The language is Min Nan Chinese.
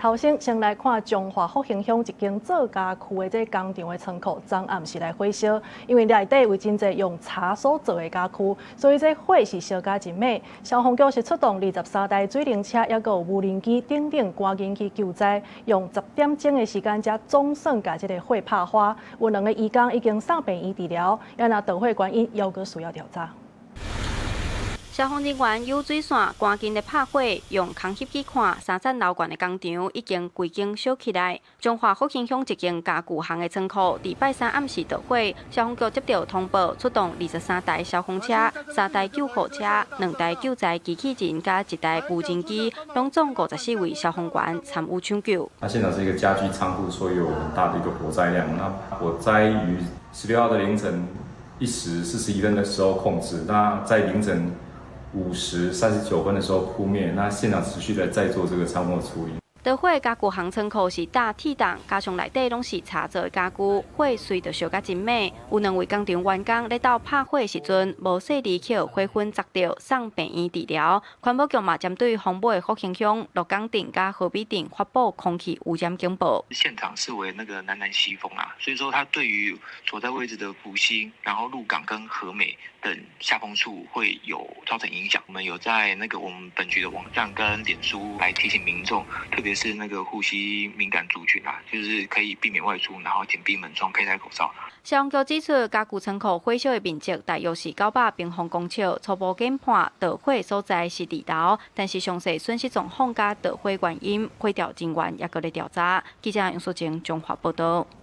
頭先先來看彰化福興鄉一間做家具的這工廠的倉庫，昨暗時來火燒，因為內底有真濟用柴所做的家具，所以這火是燒甲真猛。消防局是出動23台水冷車，抑閣有無人機等等，趕緊去救災，用10點鐘的時間才總算共這个火拍花。有兩个移工已經送病院治療，抑若著火原因，猶閣需要調查。消防人員有水線趕緊咧拍火，用空翕機看三層樓懸的工廠已經規間燒起來。彰化福興鄉一間家具行的倉庫，佇拜三暗時著火，消防局接到通報，出動23台消防車、三台救護車、兩台救災機器人佮一台無人機，攏總54位消防員參與搶救。那現場是一個家具倉庫，所以有很大的一個火災量。那火災於16號的凌晨1時41分的時候控制，那在凌晨5時39分的時候撲滅，那現場持續的在做這個倉庫處理。著火家具行倉庫是搭鐵檔，加上內底攏是柴做的家具，火隨著燒甲真猛。有兩位工廠員工咧鬥拍火的時陣，無細膩去予火粉砸著，送病院治療。環保局嘛針對風尾的福興鄉、鹿港鎮佮和美鎮發布空氣污染警報。現場是為那個南南西風啊，所以說它對於所在位置的福興、然後鹿港跟和美等下風處會有造成影響。我們有在那個我們本局的網站跟臉書來提醒民眾，特別是那個呼吸敏感族群啊，就是可以避免外出，然後緊閉門窗，佩戴口罩。消防局指出，家具倉庫火燒的面積大約是900平方公尺，初步研判著火所在是二樓，但是詳細損失狀況佮著火原因，火調人員猶閣咧調查。記者楊淑靜彰化報道。